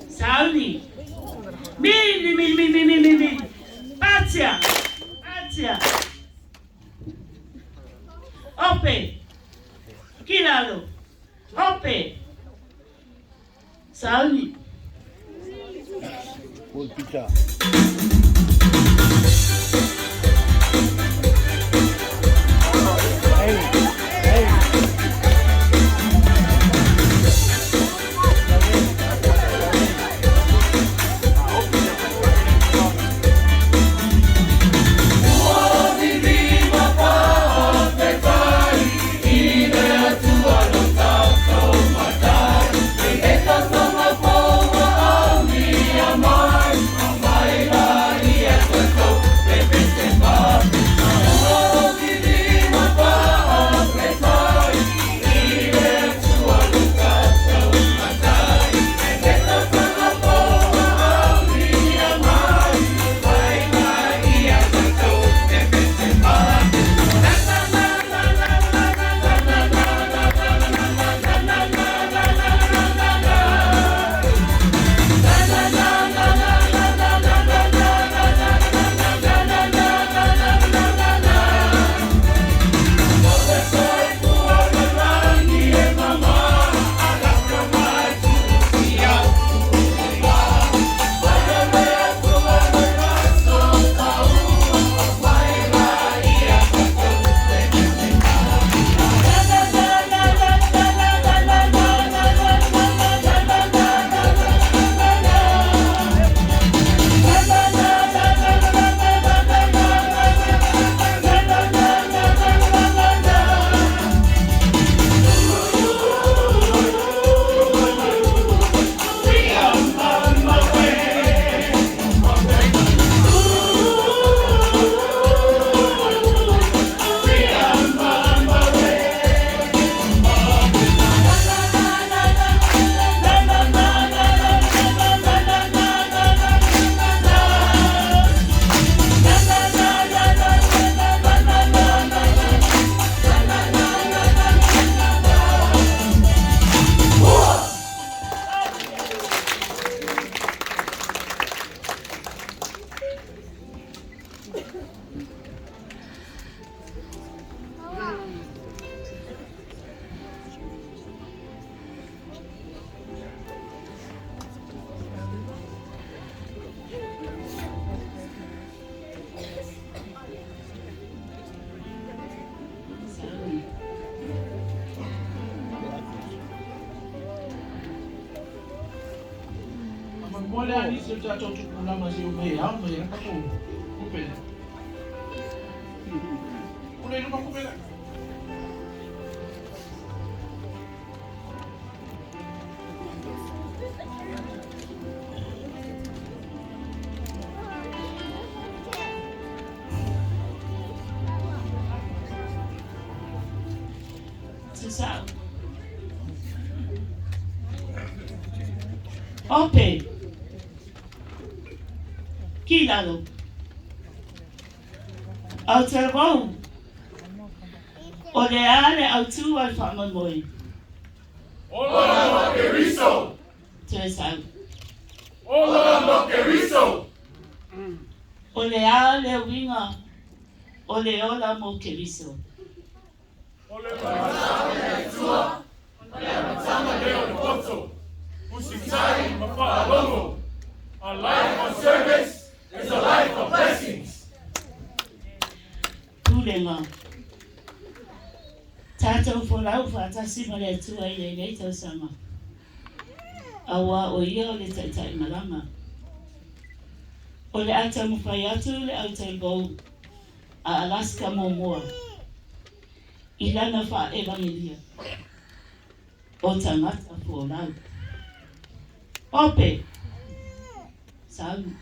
Sauni. Mili, mili, mili, mili, mili. Patia. Patia. Ope. Kilalo. Ope. Sauni. Pulpita. Hey, hey. Sauni. Faamoemoe la nisi o tatou tupulaga se i omai e ao mai ai tatou tupe lea. Pule i luga tupe lea. Susau. Ope. Kilalo. Aotearoa. O le a le autū o le faamoemoe? Ola ma Keriso! Toe sau. Ola ma Keriso! O le a le uiga o le ola mo Keriso? O le matau i le Atua, o le amataga lea o le poto, usitai ma faalogo. A life of service is a life of blessings. Pulega. Tatou folau faatasi ma le Atua i lenei tausaga, auā o Ia o le Taitai Malaga. O le a taumafai atu le autaivou a Alaska muamua i lana faa-evangelia o tagata folau. Ope! Sauni.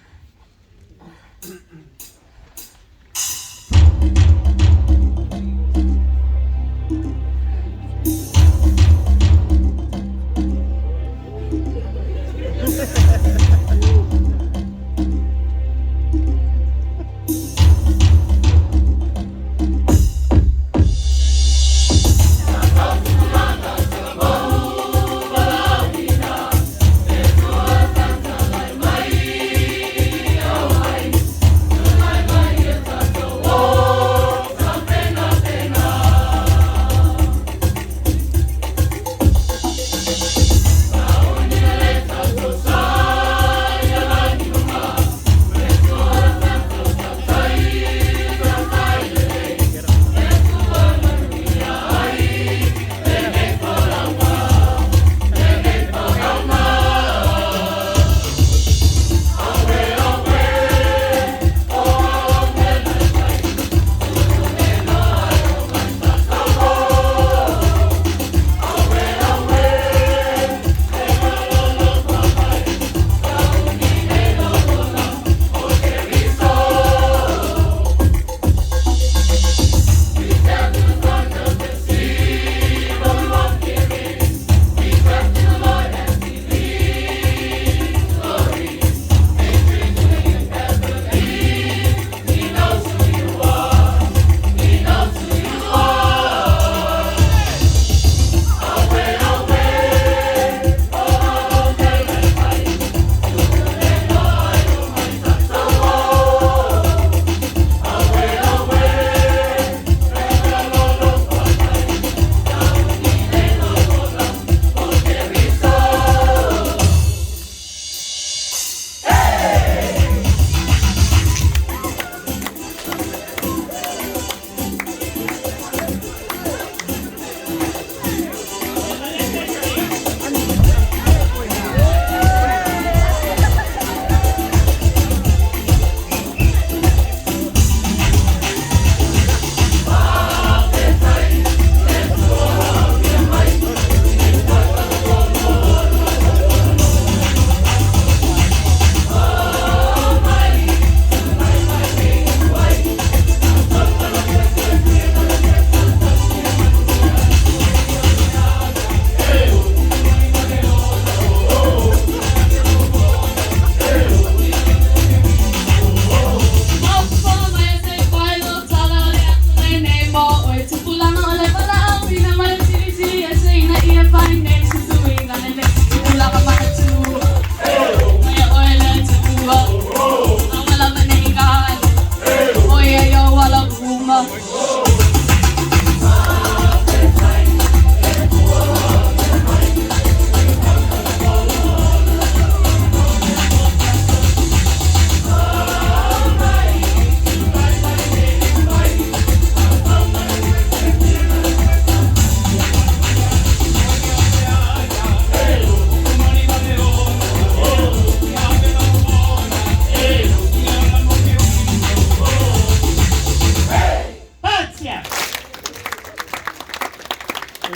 Ia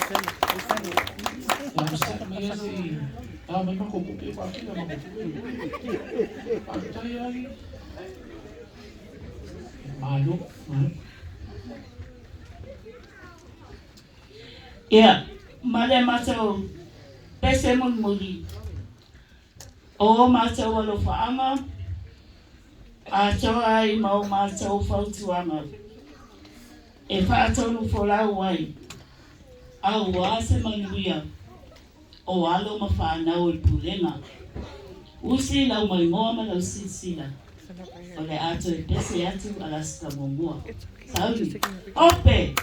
onosai mai lava se i ao mai makou tupe ua tele a makou tupe. Faafetai ai. Malo, malo. Ia, ma le matou pese mulimuli o o matou alofaaga atoa ai ma o matou fautuaga e faatonufolau ai auā se manuia o alo ma fanau o le Pulega. Usi lau maimoa ma lau silasila, o le a toe pese atu Alaska muamua. Sauni. Ope!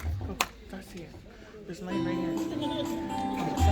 That's here. There's light right here.